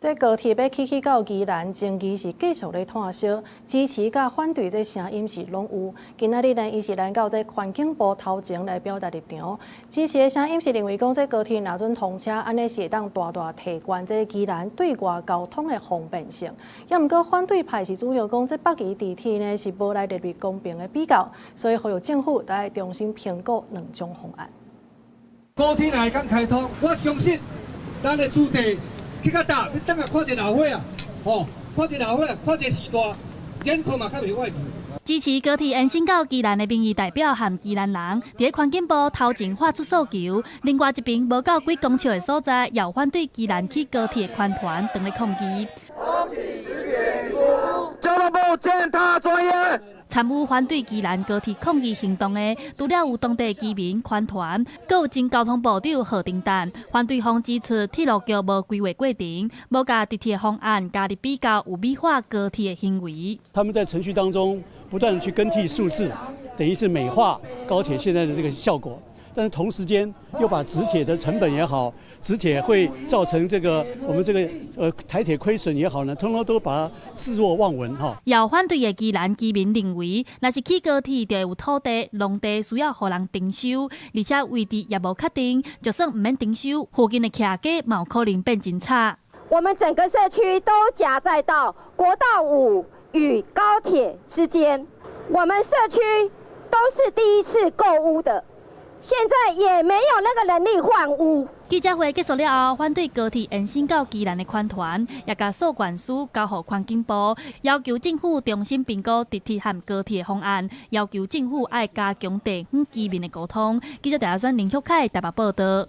這高鐵欲起去到宜蘭，爭議是繼續咧湠燒，支持佮反對這聲音是攏有。今仔日呢，伊是來到這環境部頭前來表達立場。支持的聲音是認為講，這高鐵若準通車，按呢是會當大大提懸這宜蘭對外交通的方便性。也毋過反對派是主張講，這北宜直鐵呢是無來列入公平的比較，所以呼籲政府來重新評估兩種方案。高鐵若會當開通，我相信咱的土地去較大，你等下看一個老歲仔，吼，看一個老歲仔，看一個時代，人口嘛較袂外流。支持高鐵延伸到宜蘭的民意代表和宜蘭人，佇環境部頭前發出訴求。另外一邊，無夠幾公尺的所在，也反對宜蘭起高鐵的環團當咧抗議。交通部踐踏尊嚴。參與反對宜蘭高鐵抗議行動的，除了有當地居民、環團，閣有前交通部長賀陳旦。反對方指出，鐵路局無規劃過程，無共直鐵方案加入比較，有美化高鐵的行為。他們在程序當中不斷去更替數字，等於是美化高鐵現在的這個效果。但是同時間又把直鐵的成本也好，直鐵會造成這個我們這個台鐵虧損也好呢，通通都把它置若罔聞哈。有反對的宜蘭居民認為，若是起高鐵，就會有土地、農地需要予人徵收，而且位置也無確定，就算毋免徵收，附近的徛家嘛有可能變真慘。我們整個社區都夾在到國道5與高鐵之間，我們社區都是第一次購屋的。現在也沒有那個能力換屋。記者會結束了後，反對高鐵延伸到宜蘭的環團，也共訴願書交予環境部，要求政府重新評估直鐵和高鐵的方案，要求政府愛加強地方居民的溝通。記者陳阿選、林旭凱台北報道。